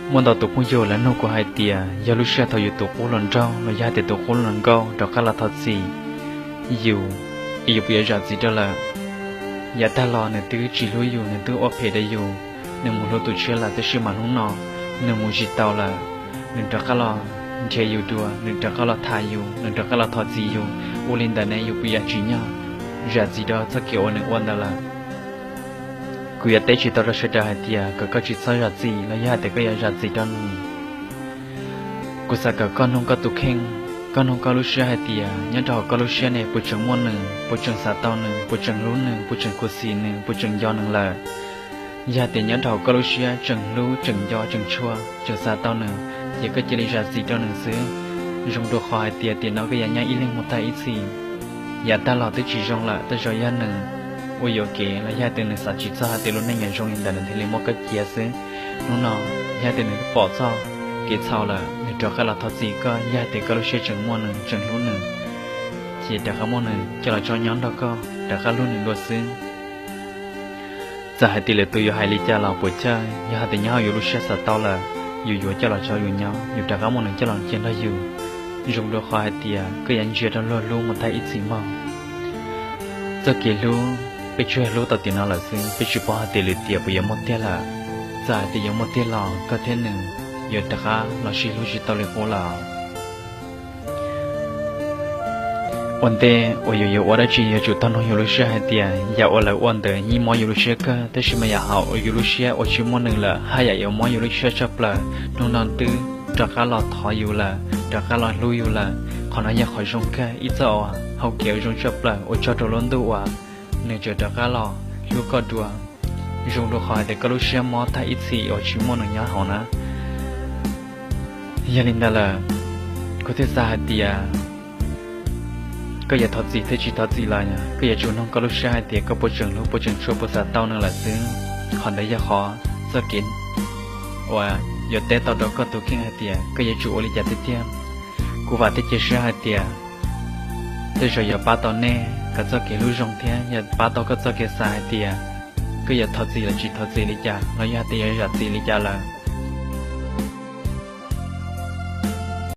Muaj ntau tus phooj ywg lawv nug kuv hais tias yog lub sij hawm thaum yus tus qub hluas nraug los yog hais tias tus qub hluas nkauj rov qab los thov txim yus, es yus puas yuav zam txim rau lawm. Yav tag los nws twb tsis hlub yus, nws twb ua phem rau yus, nws mus hlub tus tshiab lawm, tab sis mas hnub no nws mus tsis tau lawm, nws rov qab los nrhiav yus dua, nws rov qab los tham yus, nws rov qab los thov txim yus, ua li ntawd ne yus puas yuav tsim nyog zam txim rau txoj kev uas nws ua ntawd lawm? Kuv yuav teb tsis tau rau sawv daws hais tias kom koj tsis txhob zam txim los yog hais tias koj yuav zam txim rau nws. Kuv xav kom koj nug koj tus kheej, koj nug koj lub siab hais tias nyob rau hauv koj lub siab ne puas tseem muaj nws, puas tseem xav tau nws, puas tseem hlub nws, puas tseem khuv xim nws, puas tseem nco nws lawm. Yog hais tias nyob rau hauv koj lub siab tseem hlub, tseem nco, tseem tshua, tseem xav tau nws, ces koj cia li zam txim rau nws xwb. Zoo dua qhov hais tias tiam no koj yuav nyob ib leeg mus tag ib txhis, yav tag los twb tsis zoo lawm, tej zaum yog nws ua yuam kev los yog hais tias nws xav tsis txog hais tias lub neej yuav zoo li ntawd nws thiaj li muab koj cia xwb. Hnub no yog hais tias nws pom txog kev txhaum lawm, nws rov qab los thov txim koj, yog hais tias koj lub siab tseem muaj nws, tseem hlub nws, ces rov qab muab nws coj los tso nyob nrog koj, rov qab hlub nws dua xwb. Txawm hais tias lwm tus yuav hais li cas los puas chawj, yog hais tias nyob hauv yus lub siab xav tau lawm, yus yuav coj los tso yus nyob, yus rov qab muab nws coj los cia nrog yus. Zoo dua qhov hais tias koj yuav ntsia rau luag hlub mus tag ib txhis mog. Txoj kev hlub peb tsuas hlub tau tiam no lawm xwb, peb tsis paub hais tias lwm tiam puas yuav muaj tiag lawm. Txawm hais tias yuav muaj tiag los koj thiab nws yuav rov qab los sib hlub tsis tau li qub lawm. Ua ntej uas yus yuav ua dab tsi yuav tsum tau nug yus lub siab hais tias yam uas lawv ua ntawd yeej mob yus lub siab kawg, tab sis mas yam hauv yus lub siab uas tsis muaj nws lawm haj yam yuav mob yus lub siab tshaj plaws. Hnub no twb rov qab los thov yus lawm, rov qab los hlub yus lawm, qhov no yog qhov zoo kawg, ib txoj uas hau kev uas zoo tshaj plaws uas tsaug rau lub ntuj uas nws tseem rov qab los hlub koj dua. Zoo dua qhov hais tias koj lub siab mob tag ib txhis uas tsis muaj nws nyob hauv na. Yog li ntawd lawm, kuv thiaj xav hais tias koj yuav thov txim thiab tsis thov txim los koj yuav tsum nug koj lub siab hais tias koj puas tseem hlub, puas tseem tshua, puas xav tau nws lawm xwb. Qhov ntawd yog qhov txoj kev uas yuav teb tau rau koj tus kheej hais tias koj yuav tsum ua li cas tiag tiag. Kuv vam thiab cia siab hais tias tej zaum yuav pab tau nej kom txoj kev hlub zoo thiab yuav pab tau koj txoj kev xav hais tias koj yuav thov txim los tsis thov txim li cas los yog hais tias yuav zam txim li cas lawm.